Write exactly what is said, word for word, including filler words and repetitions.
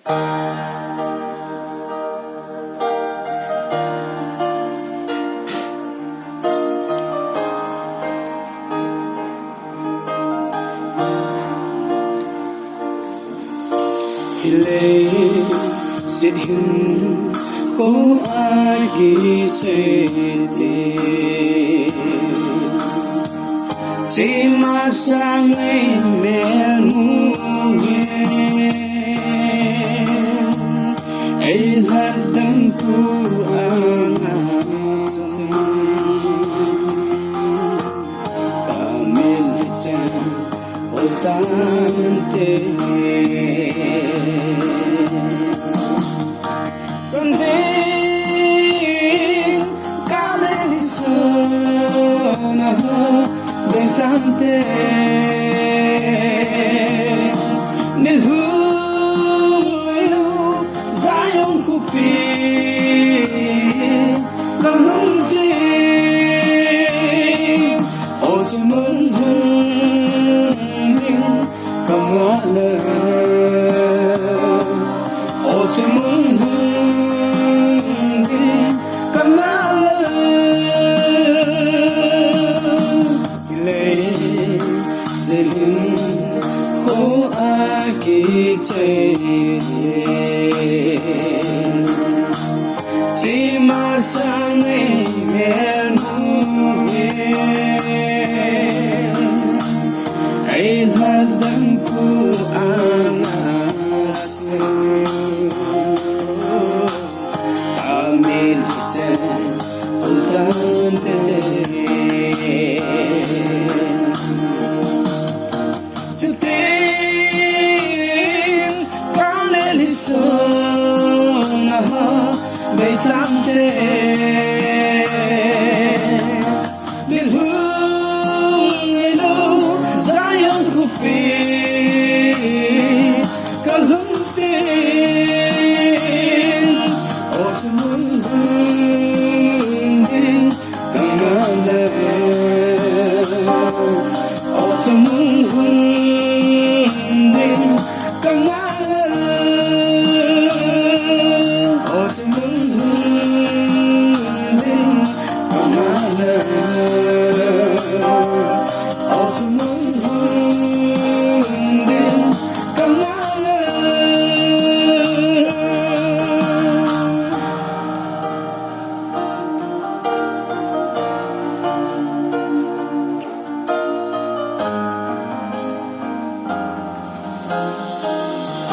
Hileh sit hin ko a kichai te. Chima sang ei mel mu nge. Ei lhat dam pu anga. Kamin chen. Ultan te. Sandin kale ni sona ho. Dentante. Ni hu. Zion kupi. Kalung te. O se mun hung ding kamala. O se mun hung ding kamala. Lei se hin ko a kichai. Chima sang ei mel mu nge. Ei lhat dam pu anga. Amin chen. Ultan te. Chutin kale ni so.